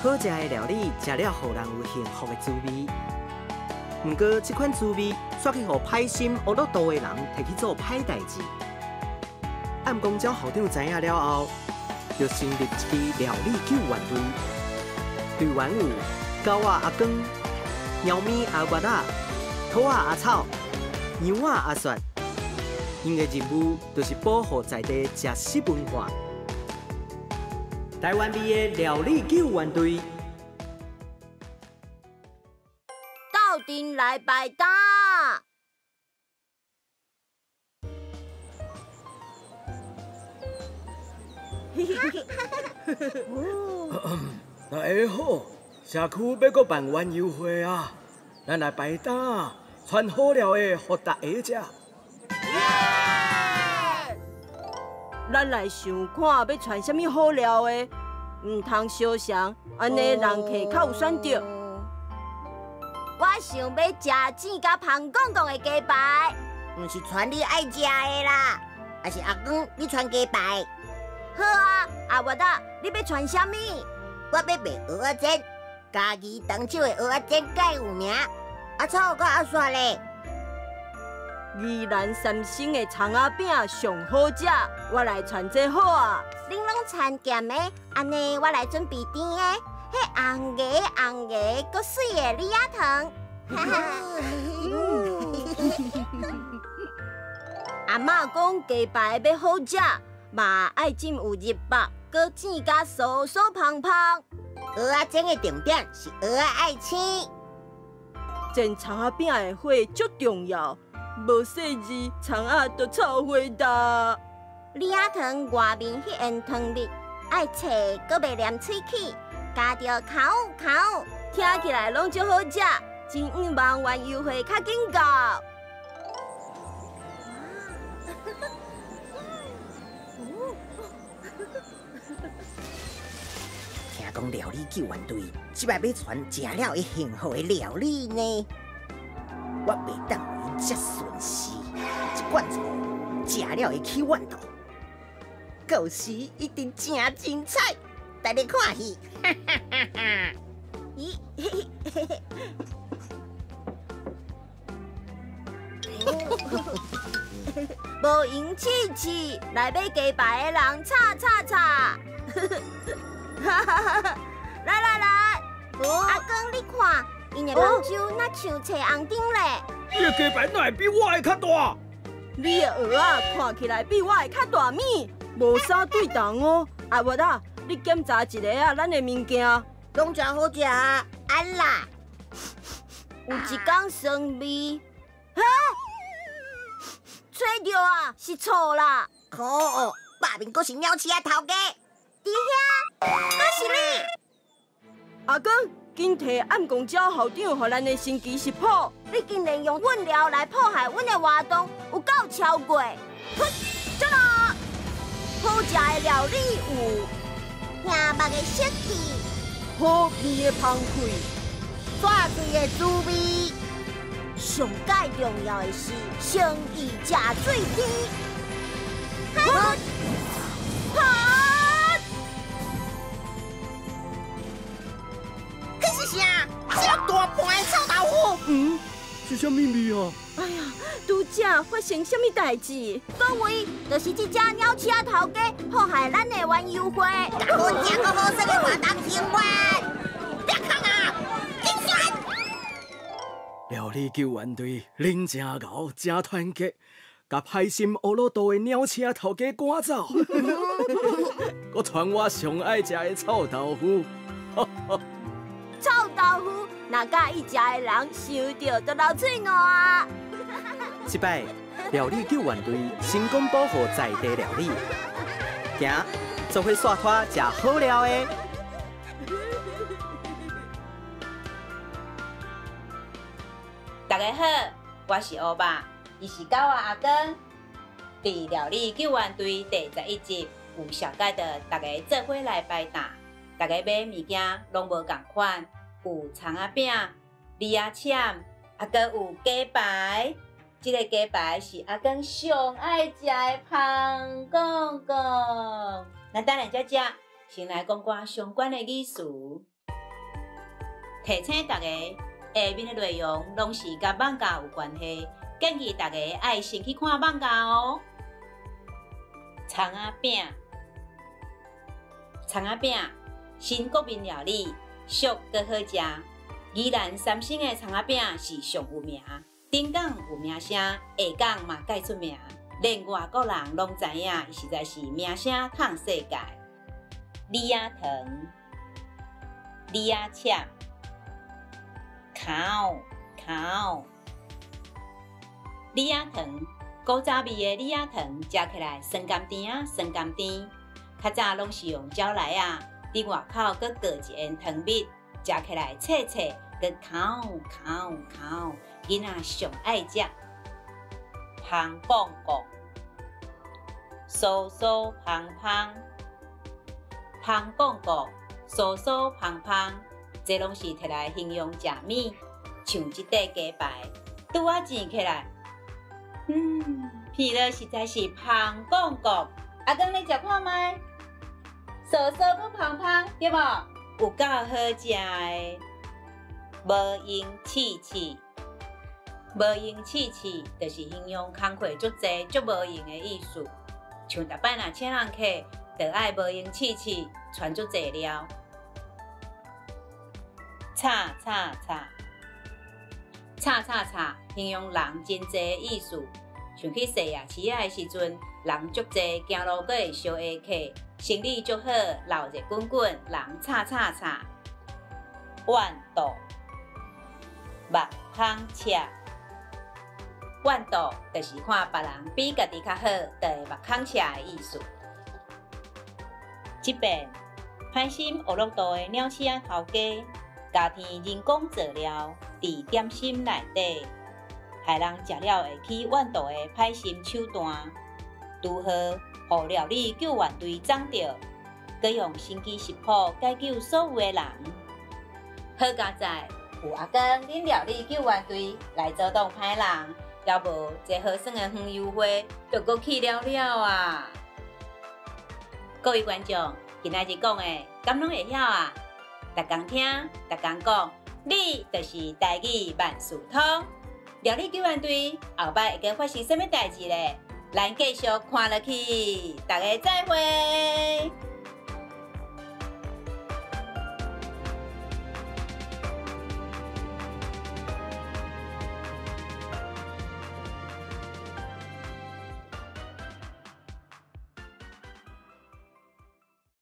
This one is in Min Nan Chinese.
好食的料理，食了予人有幸福的滋味。毋過，這款滋味煞去予歹心惡肚肚的人提去做歹代誌。暗公鳥校長知影了後，就成立一支料理救援隊。隊員有狗仔阿光、貓咪阿月仔、兔仔阿草、羊仔阿雪。𪜶的任務就是保護在地食食文化。台灣味的料理救援隊。鬥陣來排檔。大家好，社區欲閣辦園遊會啊，咱來排檔，傳好料的予大家食。咱來想看欲傳啥物好料的，毋通相像，按呢人客較有選擇。我想欲食煎佮芳公公的雞排，毋是傳你愛食的啦，抑是阿光你傳雞排。好啊，阿月仔，你欲傳啥物？我欲賣蚵仔煎，嘉義當手的蚵仔煎蓋有名。阿草佮阿雪咧？宜蘭三星的蔥仔餅上好食，我來傳這好啊。恁攏傳鹹的，按呢我來準備甜的，彼紅牙紅牙閣媠的李仔糖。阿嬤講雞排欲好食，嘛愛浸有入肉，閣煎甲酥酥芳芳。蚵仔煎的重點是蚵仔愛青。煎蔥仔餅的火足重要，無細膩，蔥仔就臭火焦。李仔糖外面彼層糖蜜愛脆，閣袂黏喙齒，加著口口，聽起來攏足好食，真向望園遊會較緊到。聽講料理救援隊這擺欲傳食了會幸福的料理呢，我袂當予𪜶遮順勢，這罐醋食了會起怨肚，到時一定誠精彩，大家看戲。咦，無閒試試，來買雞排的人，吵吵吵！來來來，阿光你看，𪜶的目睭若像揣紅燈咧。你的雞排哪會比我的較大？你的蚵仔看起來比我的較大物，無啥對同哦。阿月仔，你檢查一下啊，咱的物件攏誠好食啊，按啦。有一工酸味，哈，揣著啊，是醋啦。可惡，罷面閣是鳥鼠仔頭家。佇遐，閣是你。阿光，緊提暗公鳥校長予咱的神奇食譜。你竟然用阮料來破壞阮的活動，有夠超過。哼，怎啊？好食的料理有兄目的設計，好味的芳氣，煞水的滋味。上蓋重要的是誠意食水甜。哈！彼是啥？是大盤的臭豆腐。嗯，是啥物味啊？哎呀，拄才發生啥物代誌？各位，就是這隻鳥鼠仔頭家破壞咱的園遊會。共好食閣好耍的活動行完，別空啊！緊選！料理救援隊，恁誠𠢕，誠團結，共歹心烏魯肚的鳥鼠仔頭家趕走，閣傳我上愛食的臭豆腐。臭豆腐，若佮意食的人，想著就流喙瀾啊！這擺料理救援隊成功保護在地料理，行，做伙煞拖食好料的。大家好，我是烏肉，伊是狗仔阿光。佇料理救援隊第11集有紹介著逐家做伙來排檔，逐家買物件攏無仝款，有蔥仔餅、李仔攕，啊，閣有雞排。這个雞排是阿光上愛食的芳公公。咱等下才食，先來講寡相關的語詞。提醒大家，下面的內容攏是佮艋舺有關係，建議大家愛先去看艋舺哦。蔥仔餅，蔥仔餅，新國民料理，俗閣好食。宜蘭三星的蔥仔餅是上有名，頂港有名聲，下港嘛蓋出名，連外國人攏知影，伊實在是名聲淌世界。李仔糖，李仔切，烤烤，李仔糖，古早味的李仔糖，食起來酸甘甜仔，酸甘甜。較早攏是用蕉來仔，佇外口閣裹一層糖蜜，食起來脆脆，閣烤烤烤，囡仔上愛食。芳講講，酥酥芳芳，芳講講，酥酥芳芳，這攏是摕來形容食物。像這塊雞排，拄仔煎起來，皮了實在是芳講講。阿公，你食看覓？酥酥閣芳芳，對無？有夠好食的，無閒試試，無閒試試，就是形容工課足濟、足無閒的意思。像逐擺若請人客，就愛無閒試試，傳足濟料。吵吵吵，吵吵吵，形容人真濟的意思。像去踅夜市仔的時陣，人足濟，行路閣會相下客，生理足好，鬧熱滾滾，人吵吵吵。怨妒，目空赤，怨妒就是看別人比家己較好，就會目空赤的意思。這遍歹心烏樂道的鳥鼠仔頭家，加添人工佐料，佇點心內底，害人食了會起怨妒的歹心手段，拄好予料理救援隊摠著，閣用神奇食譜解救所有的人。好佳哉，有阿公恁料理救援隊來阻擋歹人，猶無這好耍的園遊會就閣去了了啊！各位觀眾，今仔日講的，敢攏會曉啊？逐工聽，逐工講，你就是台語萬事通。料理救援隊後擺會閣發生啥物代誌咧？咱繼續看落去，大家再會。